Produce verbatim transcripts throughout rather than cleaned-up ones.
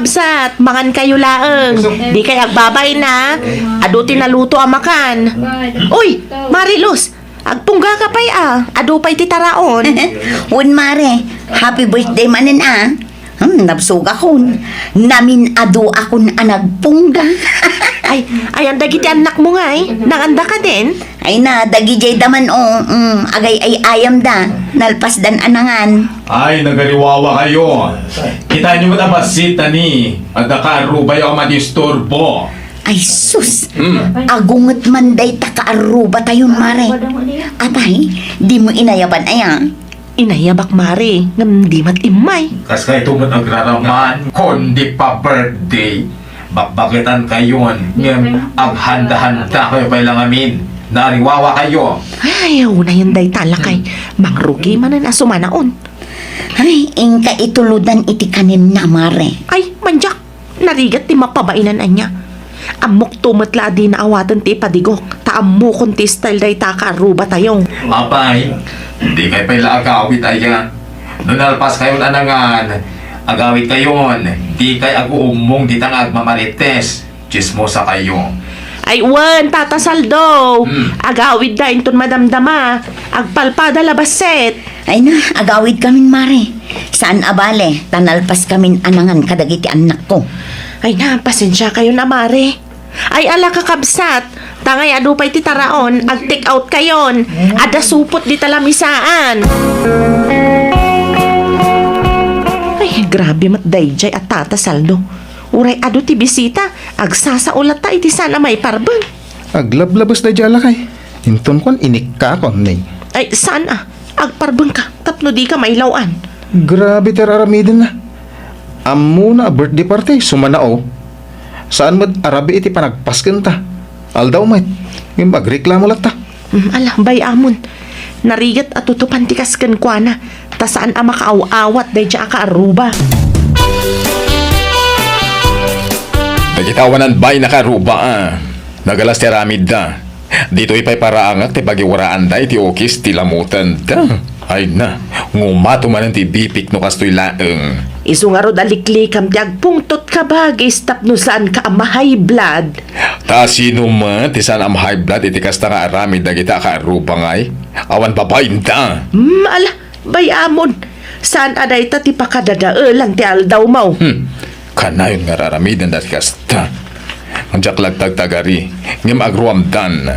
Sat, mangan kayo laeng. Di kay agbabain a. Adu ti naluto a makan. Uy, Mare Luz, agpungga ka pay a. Adu pay ti taraon. Wen, Mare. Happy birthday manen a. Hmm, nabsogakon. Namin-adu akon a nagpungga. Ay, ayan dagiti annakmo ngay. Nanganda ka din? Ay na, dagijay da man, o, mm, agay-ay-ayam da. Nalpas dan a nangan. Ay, nagariwawa kayo. Kita nyo met a bassit, ani. Adda kaarrubayo a madisturbo. Ay, sus! Hmm. Agunget man dayta kaarruba tayon, Mare. Apay, di mo inayaban aya? Inayabak, Mare, ngem di met immay. Kas kayto met agraraman, kundi pa-birthday. Bakbaketan kayon, ngem aghanda-handa kayo pay la ngamin. Nariwawa kayo. Ay, unayen dayta lakay. Mangrugi manen a sumanaon. Ay, inka itulodan iti kanenna, Mare. Ay, mandiak. Narigat ti mapabainan ania. Ammokto met la a dina awaten ti ipadigok, ta ammokon ti style dayta a kaarrubatayo. Apay, dikay pay la agawid aya. No nalpaskayon a nangan, agawidkayon, dikay aguummong dita nga agmamarites. Tsismosa kayo. Ay, wen, Tata Saldo. Hmm. Agawidda inton madamdama. Agpalpada la bassit. Ay na, agawidkamin, Mare. Saan a bale, ta nalpaskamin a nangan kadagiti annakko. Ay na, pasensiakayon a, Mare. Ay, ala, kakabsat. Tangay adu pay ti taraon, ag-take out kayon. Adda supot dita lamisaan. Ay, grabe met daydiay a Tata Saldo. Uray adu ti bisita, agsasao latta iti saan a maiparbeng. Aglablabes daydiay a lakay. Inton kuan, inikkakon, ni. Ay, saan a? Agparbengka tapno dika mailaw-an. Grabe ti ar-aramidenna. Ammona a birthday party, sumanao. Saan met a rabii ti panagpaskenta. Aldaw met. Ngem agreklamo latta. Mm, ala, bay-amon. Narigat a tutupan ti kas kenkuana, ta saan a makaaw-awat daydiay a kaarruba. Dagiti awanan bay nakaarruba a. Nagalas ti aramidda. Ditoy pay paraangak ti pagiwaraanda iti ukis ti lamutenda. Ay na, ngumato manen ti bipik no kastoy laeng. Isu ngarud a liklikam ti agpungtot ka bagis tapno saanka a ma-high blood. Ta sino met ti saan a ma-high blood iti kasta nga aramid dagita a kaarruba ngay? Awan babainda. Hmm, ala, bay-amon. Saan a dayta ti pakadadaelan ti aldawmo? Hmm. Kanayon nga ar-aramiden dati kasta. Diak lagtagtagari, ngem agruamdan.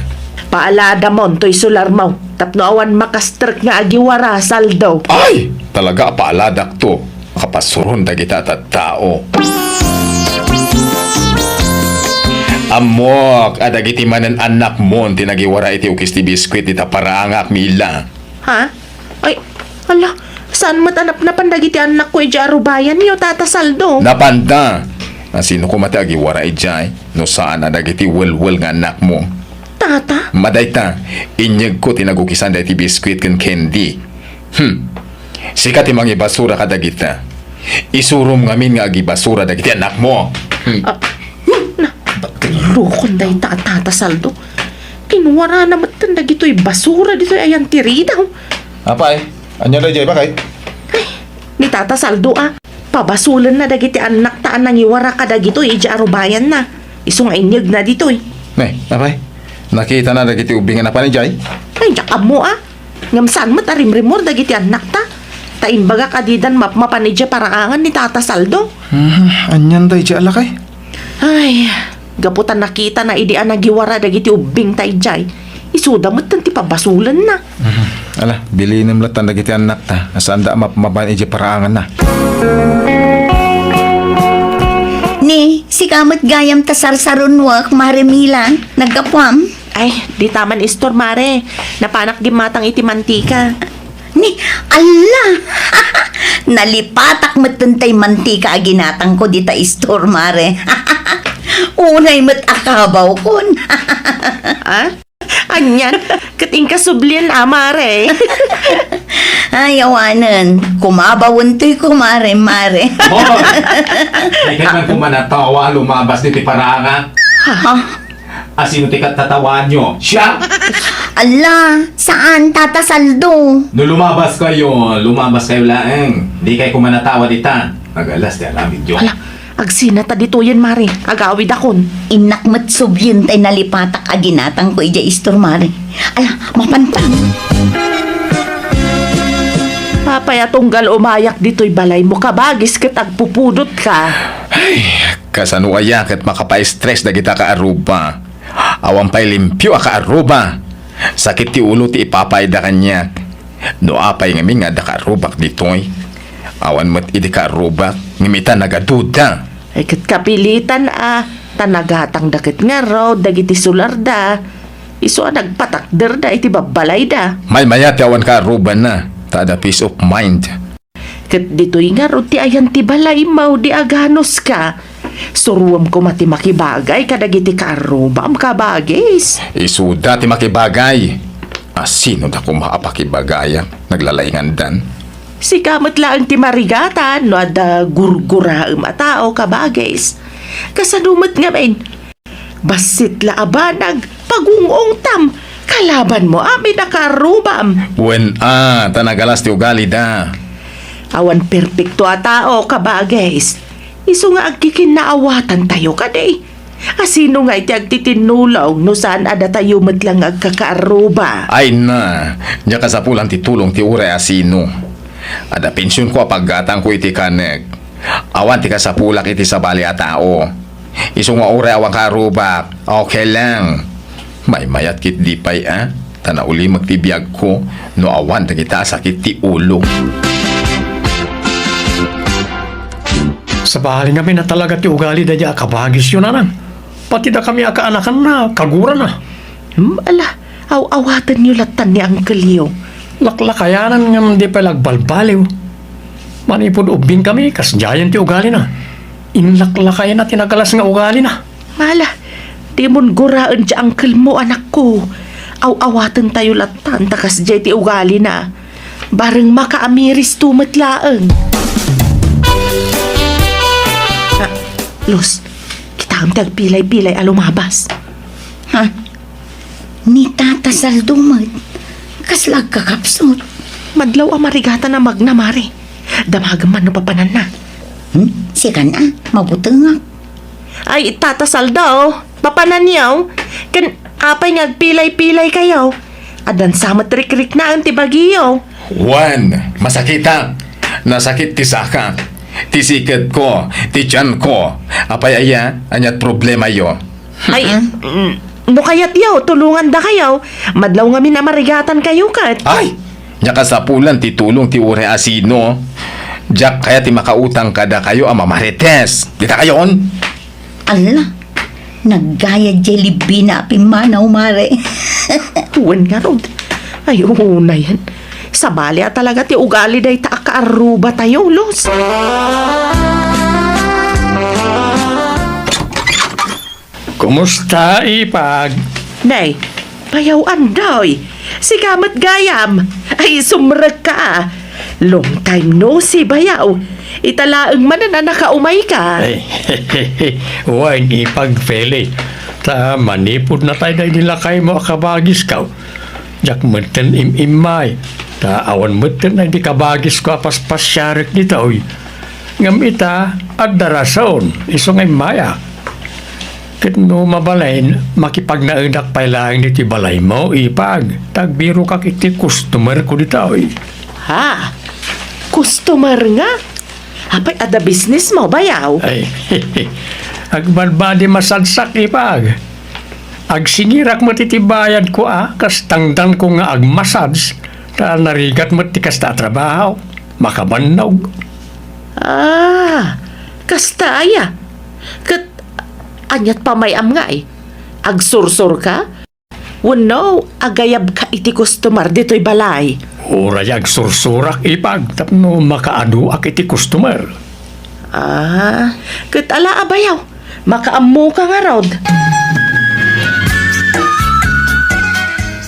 Paaladamon toy solarmo, tapno awan makastrek nga agiwara, Saldo. Ay! Talaga a paaladakto. Kapasuron dagita a tattao. Ammok a dagiti manen annakmon ti nagiwara iti ukis ti biskuit dita paraangak, Mila. Ha? Ay, ala, saan met a napnapan dagiti annakko idiay arubayanyo, Tata Saldo? Napanda! A, sino koma ti agiwara idiay no saan a dagiti welwel nga annakmo? Tata? Madayta, inyegko ti nagukisan daytoy biskuit ken candy. Hmm. Sika ti mangibasura kadagita. Isurom ngamin nga agibasura dagiti annakmo. Hmm. Ah, na, batirukon dayta a Tata Saldo. Kinwarana metten dagitoy basura ditoy ayantirida. Apay, ania daydiay, bakay? Ay, ni Tata Saldo a. Pabasolenna dagiti annakta a nangiwara kadagitoy idiay arubayanna. Isu nga inyegna ditoy. Ne, apay? Nakitana dagiti ubbing a napan idiay? Ay, diak ammo a. Ngem saan met a rimrimor dagiti annakta. Ta imbagak a didan mapmapan idiay paraangan ni Tata Saldo. Hmm, anian daydiay a lakay? Ay, gapu ta nakitana idi a nagiwara dagiti ubbingta idiay, isuda metten ti pabasolenna. Mhm. Ala, bilinem latta dagiti annakta a saanda a mapmapan idiay paraanganna. Ni, sika met gayam ta sarsarunoek, Mare Mila, naggapuam? Ay, dita man istor, Mare. Napanak gimmatang iti mantika. Ni, alla! Nalipatak metten tay mantika a ginatangko dita istor, Mare. Unay met a kabawkon. Ah? Anian? Ket inka sublien a, Mare? Ay, awanen. Kumabawen toy, kumare, Mare. Hoy! Dikay man koma natawa a lumabas ditoy paraangak. Ha? A, sino ti katatawaanyo? Siak? Ala, saan, Tata Saldo? No lumabas kayo, lumabas kayo laeng. Dikay koma natawa dita. Nagalas ti aramidyo. Ala, Agsina ta ditoyen, Mare. Agawidakon. Innak met sublien tay nalipatak a ginatangko idiay istor, Mare. Ala, mapantang. Apay a tunggal umayak ditoy balaymo, kabagis, ket agpupudotka? Ay, kasano aya ket makapastress dagita kaarruba? Awan pay limpio a kaarruba. Sakit ti ulo ti ipapayda kaniak. No apay ngamin nga adda kaarrubak ditoy? Awan met idi kaarrubak, ngem ita nagaduda. Ay, ket kapilitan a, ta nagatangda ket ngarud dagiti solarda. Isu a nagpatakderda iti babbalayda. Maymayat ti awan kaarrubanna, ta adda peace of mind. Ket ditoy ngarud ti ayan ti balaymo idi aganuska. Suroem koma ti makibagay kadagiti kaarrubam, kabagis. Isuda ti makibagay. Asinoda koma a pakibagayak? Naglalaingandan. Sika met laeng ti marigatan no adda gurguraem a tao, kabagis. Kasano met ngamin? Bassit la a banag, pagung-ungtam, kalabanmo amin a kaarrubam. Wen a, ta nagalas ti ugalida. Awan perpekto a tao, kabagis. Isu nga agkikinnaawatantayo kadi. Asino ngay ti agtitinnulong no saan a datayo met lang nga agkakaarruba? Ay na, diak kasapulan ti tulong ti uray asino. Adda pensionko a paggatangko iti kanek. Awan ti kasapulak iti sabali a tao. Isu nga uray awan kaarrubak, okay lang. Maymayat ketdi pay a, ta naulimek ti biagko no awan dagita a sakit ti ulo. Sabali ngamin a talaga ti ugali daydiay a kabagisyo, nanang. Pati dakami a kaanakanna, kagurana. Hmm, ala, aw-awatenyo lattan ni angkelyo. Laklakayanan ngem di pay la agbalbaliw. Manipud ubbingkami, kasdiayen ti ugalina. Inlaklakayna ti nagalas nga ugalina. Mala, dimon guraen ti angkelmo, anakko. Aw-awatentayo lattan ta kasdiay ti ugalina. Bareng makaamiristo met laeng. Ah, Luz, kitaem ti agpilay-pilay a lumabas. Ha? Ni Tata Saldo met, kasla agkakapsut. Madlaw a marigatan a magna, Mare. Damagem man no papananna. Hmm? Sikan a, mabutengak. Ay, Tata Saldo, papananyo? Ken apay nga agpilay-pilay kayo? Addan sa met rikriknaen ti bagiyo. Wen, masakitak. Nasakit ti sakak, ti siketko, ti tianko. Apay aya, aniat problemayo? Ay, mm, no kayatyo, tulongandakayo. Madlaw ngamin a marigatan kayo ket. Ay! Diak kasapulan ti tulong ti uray asino. Diak kayat ti makautang kadakayo a mamarites. Dita kayon? Ala, naggayad diay libbina a pimmanaw, Mare. Wen ngarud. Ay, unayen. Sabali a talaga ti ugali dayta a kaarrubatayo, Luz. Kumusta, Ipag? Nay, bayaw Andoy. Sika met gayam. Ay, sumrekka a. Long time no see, bayaw. Ita laeng manen a nakaumayka. Ay, wen, Ipag Feli. Ta manipud natay daydi lakaymo a kabagisko. Diak metten im-immay. Ta awan metten daydi kabagisko a paspasiarek ditoy. Ngem ita, adda rason, isu nga immayak. Ket no mabalin, makipagnaedak pay laeng ditoy balaymo, Ipag. Ta agbirokak iti customerko ditoy. Ha? Customer nga? Apay, adda businessmo, bayaw? Ay, agbadbadi masadsak, Ipag. Agsingirak met iti bayadko a, kas tangdanko nga agmassage, ta narigat met ti kasta a trabaho. Makabannog. Ah, kasta aya. Ket aniat pamay-am ngay? Agsursurka? Wenno, agayabka iti customer ditoy balay? Uray agsursurak, Ipag, tapno makaaduak iti customer. Ah, ket ala a bayaw, makaammoka ngarud.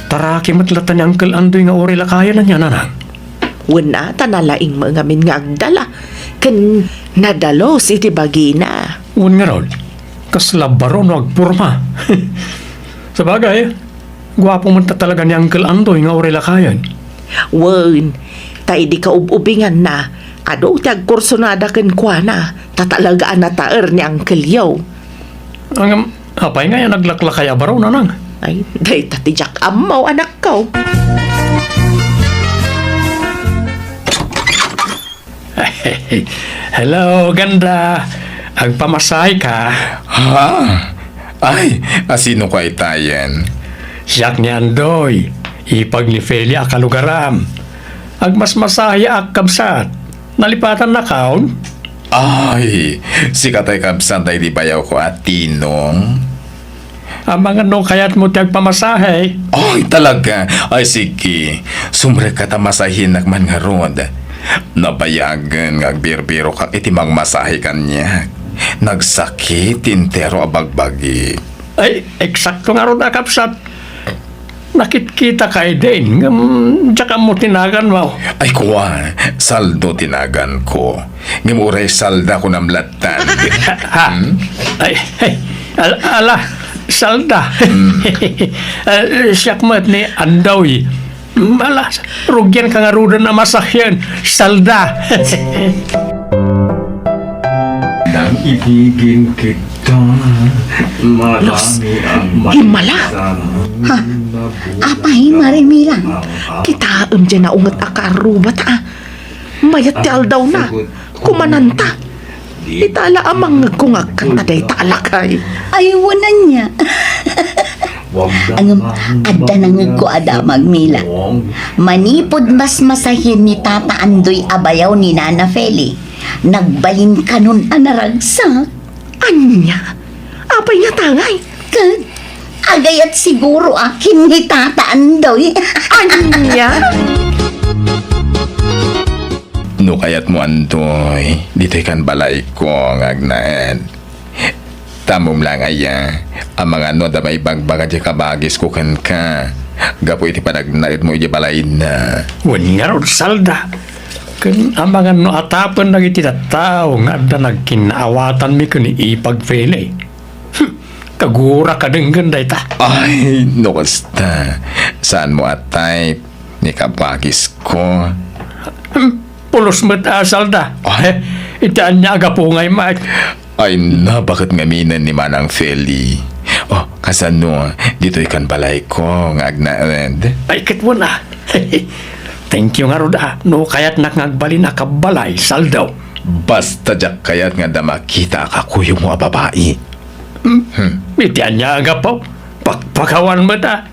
Taraki met latta ni Uncle Andoy nga uray lakayen ania, nanang? Wen a, ta nalaing met ngamin nga agdala, ken nadalus iti bagina. Wen ngarud, kasla baro no agporma. Sabagay, guapo met ta talaga ni Uncle Andoy nga uray lakayen. Wen, ta idi kaub-ubinganna, adu ti agkursonada kenkuana, Ta talaga a nataer ni Uncle Yo. Ngem, apay ngay a naglaklakay a baro, Nanang? Ay, dayta ti diak ammo, anakko. Hello, ganda. Agpamasahe ka? Ha? Ay, asino ka itayen? Siak ni Andoy, ipag ni Feli a kalugaram. Agmasmasaheak, kabsat. Nalipatannakon? Ay, sika tay kabsat daydi bayawko a Tinong. Amangan no kayatmo ti agpamasahe. Ay, talaga? Ay, sige. Sumrekka ta masahenak man ngarud. Nabayagen nga agbirbirokak iti mangmasahe kaniak. Nagsakit ti entero a bagbagi. Ay, eksakto ngarud a kabsat. Nakitkita ka idin, ngem diak ammo ti naganmo. Ay, kua, Saldo ti naganko. Ngem uray Salda kunam lattan. Ha? Hmm? Ay, ay, al-, ala, Salda. Hmm. Ah, siak met ni Andoy. Hmm, ala, rugian ka ngaruden a masahen, Salda. Nang ibigin kita, Los, marami ang gimmala. Ha? Apay, Mari Mila? Kitaem diay naunget a kaarruba ta, ah. Mayat ti aldawna. Kumananta. Ita la a mangngegko nga agkanta dayta a lakay. Ay, wen ania. Ngem, adda nangngegko a damag, Mila. Manipud masmasahen ni Tata Andoy a bayaw ni Nana Feli, nagbalinkanon a naragsak. Ania? Apay nga tangay? Ket agayat siguro a ken ni Tata Andoy. Ania? No kayatmo, Andoy, ditoy kan balayko nga agnaed. Tamom lang aya, amangan no adda maibagbaga diay kabagisko kenka gapu iti panagnaedmo idiay balayna. Wen ngarud, Salda. Ken amangan no atapen dagiti tattao nga adda nagkinnaawatanmi ken ni Ipag Feli. Hmm, kagura ka denggen dayta. Ay, no kasta, saanmo a type ni kabagisko? Hmm, pulos met a, Salda. Ay. Iti ania a gapu ngay met? Ay, nabaket ngaminen ni Manang Feli. Oh, kasano, ditoy kan balayko nga agnaed? Ay, ket wen a. Thank you ngarud a, no kayatnak nga agbalin a kabbalay, Saldo. Basta diak kayat nga adda makita a kakuyogmo a babai. Hmm? Hmm. Iti ania a gapu? Pakpakawan met a.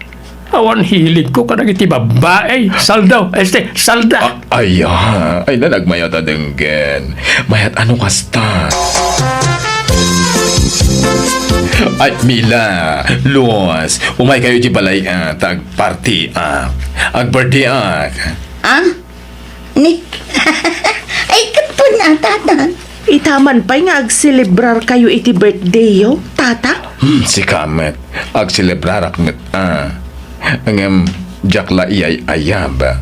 Awan hiligko kadagiti babbai, Saldo, este, Salda. Ah, ay, ah, ay, nanagmayat a denggen. Mayat a no kasta. Ay, Mila, Luz, umay kayo di balay, ah, ta agparty, ah. Ag-birthday, ah. Ah? Ni, ay, ket wen a, Tata. Ita man pay nga agselebrar kayo iti birthday yo, Tata? Hmm, sika met. Agselebrarak met, ah. Ngem, diak la iyay-ayab.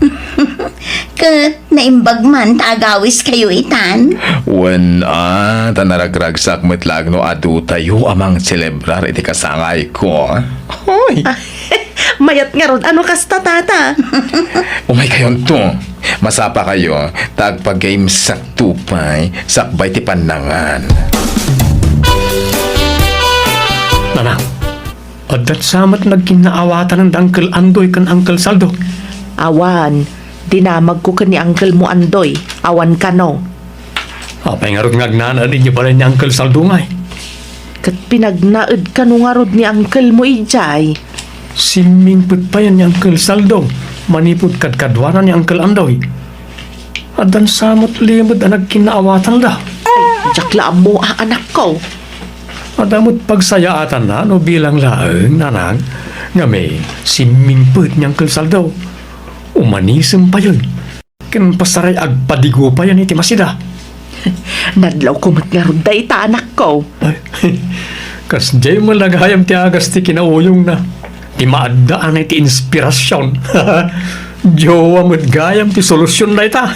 Ket naimbag man ta agawis kayo itan? Wen, ah, ta naragragsak met laeng no adu tayo a mangselebrar iti kasangayko. Hoy! Mayat ngarud a no kasta, Tata. Umay kayonto. Masapa kayo, ta agpagaymsakto pay sakbay ti pannangan. Nanang, adda sa met nagkinnaawatanen da Uncle Andoy ken Uncle Saldo? Awan, dinamagko ken ni Uncle mo Andoy, awan kano. Apay ngarud nga agnaed idiay balay ni Uncle Saldo ngay? Ket pinagnaed kano ngarud ni Uncle mo idiay? Simmingpet payen ni Uncle Saldo manipud kadkaduana ni Uncle Andoy. Addan sa met limed a nagkinnaawatanda. Ay, diak la ammo a, anakko. Adda met pagsayaatanna no bilang laeng, Nanang, ngamin simmingpet ni Uncle Saldo. Umanisem payen. Ken pasaray agpadigo payen iti masida. Nadlawko met ngarud dayta, anakko. Ay, kasdiay met la gayam ti agas ti kinauyongna. Ti maaddaan iti inspirasyon. Jowa met gayam ti solusyon dayta.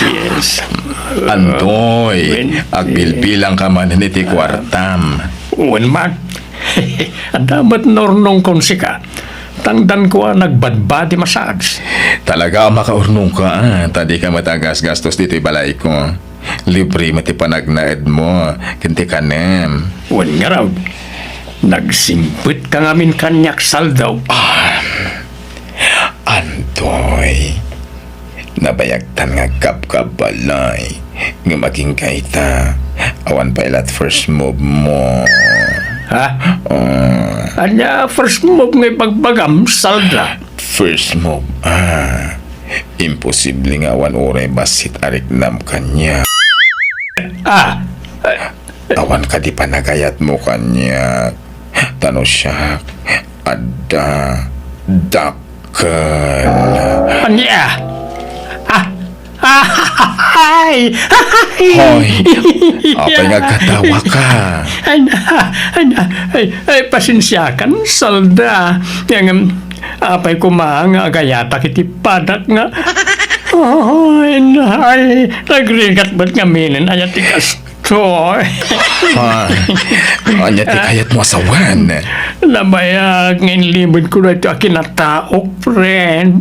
Yes. Andoy, agbilbilang ka manen iti kuartam. Wen, Mak. Adda met nurnongkon sika. Tangdanko a nagbadbadi massage. Talaga a makaurnongka, a, ta dika met agasgastos ditoy balayko. Libre met ti panagnaedmo ken ti kanem. Wen ngarud, nagsimpetka ngamin kaniak, Saldaw. Ah, Antoy. Nabayagtan nga agkabkabbalay. Ngem agingga ita, awan pay la't first move mo. Ha? Oh. Ania first move nga ibagbagam, Salda? First move, ah. Imposible nga awan uray bassit a riknam kaniak. Ah! Awan kadi panagayatmo kaniak. Ta no siak, adda, dakkel. Ania? Ah! Ah! Ay! Hoy! Apay nga agkatawaka? Ay, ay, ay, ay, pasensiakan, Salda. Ngem, apay koma nga agayatak iti padak nga, ay, ay, nagrigat met ngaminen, aya ti kas-, Toy. Ah, ania ti kayatmo a sawen? Nabayag nga inlimedko daytoy a kinataok, friend.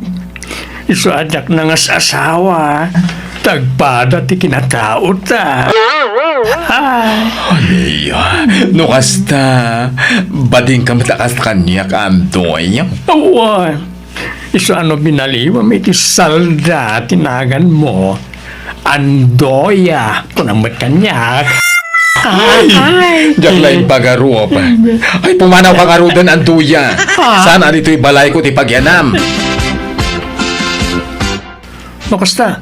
Isu a diak nangas-asawa, ta agpada ti kinataota. Ay. Ania? No kasta, badingka met a kas kaniak, Antoy? Awan. Isu a no binaliwam iti Salda ti naganmo, Andoya, kunam met kaniak. Ay! Ay! Diak la impagarup. Ay, pumanawka ngaruden, Andoya. Ah. Saan a ditoy balayko ti pagyanam? No kasta,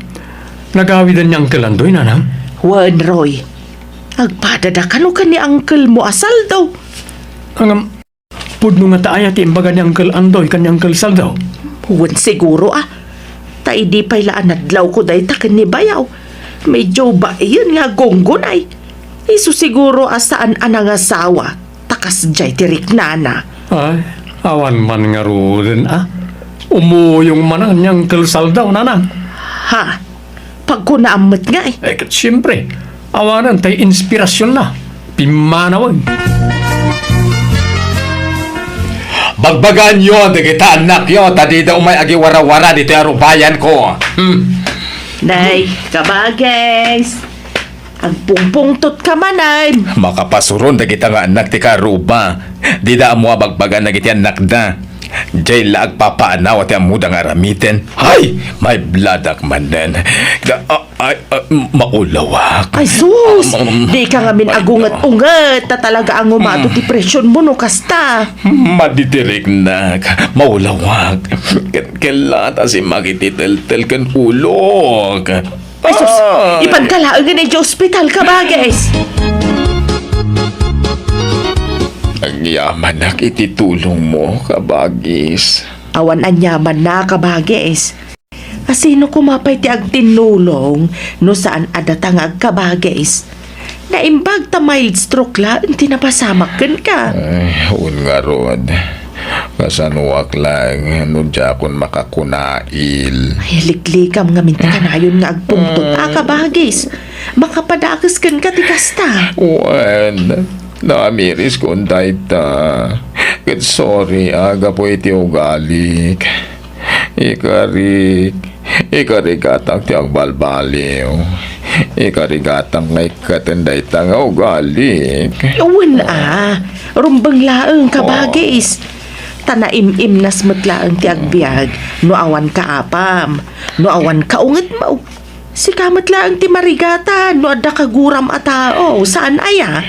nagawiden ni Uncle Andoy, nanang? Wen, Roy. Agpadada kano ken ni uncle mo a Saldaw? Ngem, pudno ngata aya ti imbaga ni Uncle Andoy ken ni Uncle Saldaw? Wen siguro a. Ta idi pay la a nadlawko dayta ken ni bayaw, medyo baien nga aggunggunay. Isu siguro a saan a nangasawa, ta kasdiay ti riknana. Ay, awan man ngaruden a. Umuyong manen ni Uncle Saldaw, nanang. Ha? Pagkunaam met ngay. Eh, ket siempre, awanen tay inspirasionna. Pimmanawen. Bagbagaenyo dagita annakyo, ta dida umay agiwarawara ditoy arubayanko. Hmm. Nay, kabages. Agpungpungtotka manen. Makapasuron dagita nga annak ti karuba. Dida ammo a bagbagaan dagiti annakda. Diay la agpapaanaw ti ammoda nga aramiden. Hay! Maibladak manen. Da-, a-, ay, a, maulawak. Ay, sus! Um, um, Dika ngamin ay, agunget-unget, ta talaga a ngumado mm. ti presyonmo no kasta. Madi ti riknak, maulawak. Ket, ket la ta simmak iti teltel ken ulok. Ay, sus! Ay! Ipanka laengen idiay ospital, kabages! Agyamanak iti tulongmo, kabagis. Awan aniamanna, kabages. A sino koma pay ti agtinnulong no saan a data nga agkabages? Naimbag ta mild stroke laeng ti napasamak kenka. Ay, wen ngarud. Kasanoak laeng no diakon makakunail? Ay, liklikam ngamin ti kanayon nga agpungtot a, kabagis. Makapadakes kenka ti kasta. Wen, naamiriskon dayta. Ket sorry a gapu iti ugalik. Ikarik, ikarigatak ti agbalbaliw. Ikarigatak nga ikkaten dayta nga ugalik. Wen a, rumbeng laeng, kabagis. Ta naim-imnas met laeng ti agbiag no awan kaapam, no awan kaungetmo. Sika met laeng ti marigatan no adda kaguram a tao, saan aya?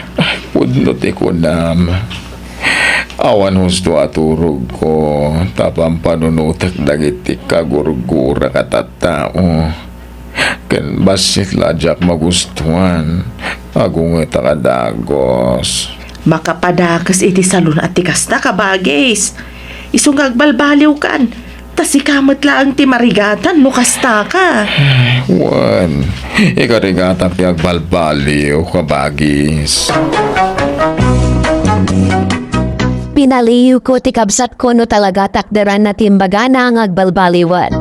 Pudno ti kunam. Awan husto a turogko, ta pampanunotek dagiti kagurgurak a tattao. Ken bassit la a diak magustuan, agungetak a dagus. Makapadakes iti salun a ti kasta, kabagis. Isu nga agbalbaliwkan, ta sika met laeng ti marigatan no kastaka. Wen, ikarigatak ti agbalbaliw, kabagis. Pinalihiko ti kabsatko no talaga takderanna ti imbagana nga agbalbaliwen.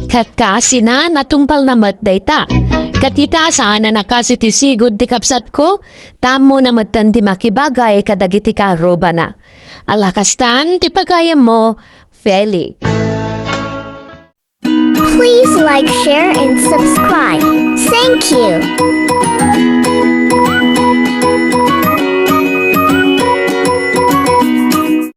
Ket kaasina, natungpalna met dayta. Ket ita, saan a nakasi ti sigud ti kabsatko, ta ammona metten ti makibagay kadagiti karrubana. Ala kastan ti pagayammo, Peli. Please like, share, and subscribe. Thank you.